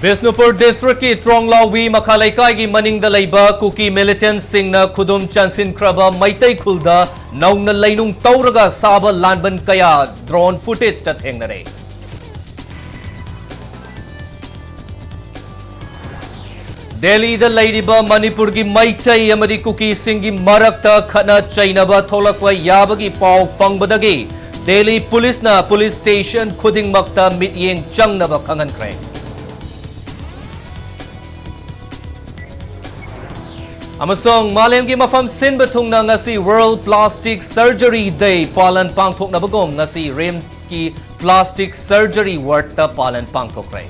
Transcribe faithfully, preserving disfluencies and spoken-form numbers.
ꯕꯤꯁꯅꯨꯄꯨꯔ ꯗꯤꯁꯇ꯭ꯔꯤꯛꯀꯤ ꯇ꯭ꯔꯣꯡꯂꯥꯎꯋꯤ ꯃꯈꯥ ꯂꯩꯀꯥꯏꯒꯤ ꯃꯅꯤꯡꯗ ꯂꯩꯕ ꯀꯨꯀꯤ ꯃꯤꯂꯤꯇꯦꯟꯠꯁꯤꯡꯅ ꯈꯨꯗꯨꯝ ꯆꯟꯁꯤꯟꯈ꯭ꯔꯕ ꯃꯩꯇꯩ ꯈꯨꯜꯗ ꯅꯧꯅ ꯂꯩꯅꯨꯡ ꯇꯧꯔꯒ ꯁꯥꯕ ꯂꯥꯟꯕꯟ ꯀꯌꯥ ꯗ꯭ꯔꯣꯟ ꯐꯨꯇꯦꯖꯇ ꯊꯦꯡꯅꯔꯦ꯫ ꯗꯦꯜꯂꯤꯗ ꯂꯩꯔꯤꯕ ꯃꯅꯤꯄꯨꯔꯒꯤ ꯃꯩꯇꯩ ꯑꯃꯗꯤ ꯀꯨꯀꯤꯁꯤꯡꯒꯤ ꯃꯔꯛꯇ ꯈꯠꯅ ꯆꯩꯅꯕ ꯊꯣꯛꯂꯛꯄ ꯌꯥꯕꯒꯤ ꯄꯥꯎ ꯐꯪꯕꯗꯒꯤ ꯗꯦꯜꯂꯤ ꯄꯨꯂꯤꯁꯅ ꯄꯨꯂꯤꯁ ꯁ꯭ꯇꯦꯁꯟ ꯈꯨꯗꯤꯡꯃꯛꯇ ꯃꯤꯠꯌꯦꯡ ꯆꯪꯅꯕ ꯈꯪꯍꯟꯈ꯭ꯔꯦ꯫ ꯑꯃꯁꯨꯡ ꯃꯥꯂꯦꯝꯒꯤ ꯃꯐꯝ ꯁꯤꯟꯕ ꯊꯨꯡꯅ ꯉꯁꯤ World Plastic Surgery Day ꯄꯥꯂꯟ ꯄꯥꯡꯊꯣꯛꯅꯕꯒꯨꯝ ꯉꯁꯤ ꯔꯤꯝꯁꯀꯤ ꯄ꯭ꯂꯥꯁꯇꯤꯛ ꯁꯔꯖꯔꯤ ꯋꯥꯔꯗꯇ ꯄꯥꯂꯟ ꯄꯥꯡꯊꯣꯛꯈ꯭ꯔꯦ꯫